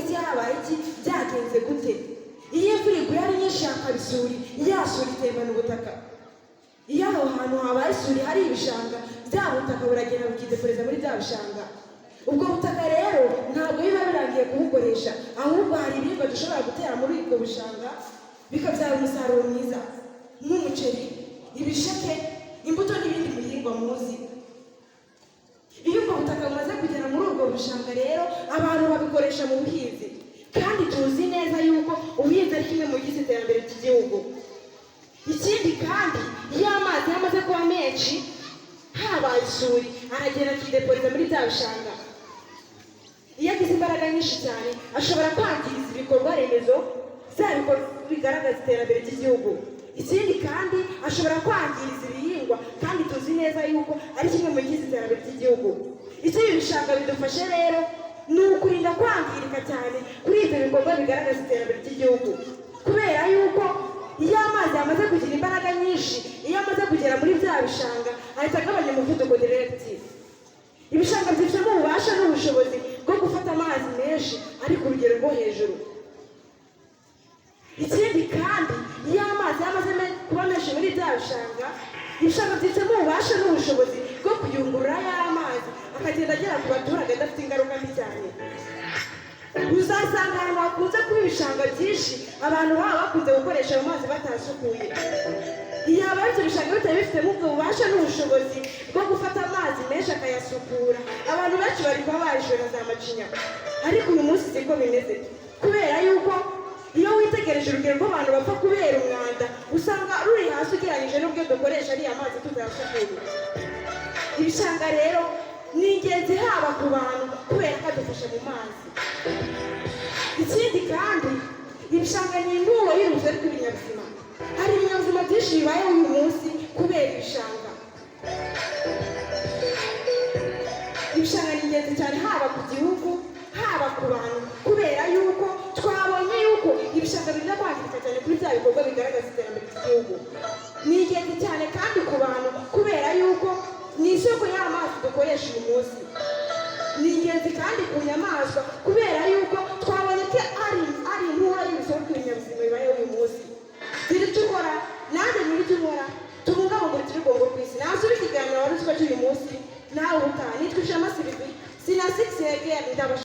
isi habaye iki, byagenze gute? Iyo imvura iguye ari nyinshi hakaba isuri, ya suri itembana ubutaka. Iyo aho hantu habaye isuri hari ibishanga, bya butaka buragenda bukideporeza muri bya bishanga. Ubwo butaka rero ntabwo biba birangiye kubukoresha, ahubwo hari ibiribwa dushobora gutera muri ubwo bishanga bikabyara umusaruro mwiza, nk'umuceri, ibisheke, imbuto n'ibindi bihingwa muzi. Iyo ubwo butaka bumaze kugera muri ubwo bishanga rero, abantu babikoresha mu buhinzi, kandi tuzi neza yuko ubuhinzi ari kimwe mu bigize iterambere ry'igihugu. Ikindi kandi, iyo amazi yamaze kuba menshi habaye isuri, aragenda akideporeza muri bya bishanga. Iyo agize imbaraga nyinshi cyane, ashobora kwangiza ibikorwa remezo, bya bikorwa bigaragaza iterambere ry'igihugu. Ikindi kandi, ashobora kwangiriza ibihingwa, kandi tuzi neza yuko ari kimwe mu bigize iterambere ry'igihugu. Icyo ibi bishanga bidufashe rero ni ukurinda kwangirika cyane kuri ibyo bikorwa bigaragaza iterambere ry'igihugu, kubera yuko iyo amazi yamaze kugira imbaraga nyinshi, iyo amaze kugera muri bya bishanga, ahita agabanya umuvuduko direct. Ibishanga byifitemo ububasha n'ubushobozi bwo gufata amazi menshi ari ku rugero rwo hejuru. Ikindi kandi, iyo amazi yamaze kuba menshi muri bya bishanga, ibishanga byifitemo ububasha n'ubushobozi bwo kuyungurura ya mazi, akagenda agera ku baturage adafite ingaruka mbi cyane. Uzasanga ahantu hakunze kuba ibishanga byinshi, abantu baba bakunze gukoresha ayo mazi batasukuye. Iyaba ibyo bishanga bitari bifitemo ubwo bubasha n'ubushobozi bwo gufata amazi menshi akayasukura, abantu benshi bari kuba barishwe na za macinya. Ariko uyu munsi siko bimeze, kubera yuko iyo witegereje urugero rw'abantu bapfa kubera umwanda, usanga ruri hasi ugereranyije n'ubwo dukoresha ariya mazi tutayasukuye. Ibishanga rero ni ingenzi haba ku bantu, kubera ko adufasha mu mazi. Ikindi kandi, ibishanga ni inturo y'urusobe rw'ibinyabuzima. Hari ibinyabuzima byinshi bibayeho uyu munsi kubera ibishanga. Ibishanga ni ingenzi cyane haba ku gihugu, haba ku bantu, kubera yuko twabonye yuko ibishanga birinda kwangirika cyane kuri bya bikorwa bigaragaza iterambere ry'igihugu. Ni ingenzi cyane kandi ku bantu, kubera yuko ni isoko y'amazi dukoresha uyu munsi. Ni ingenzi kandi ku nyamaswa, kubera yuko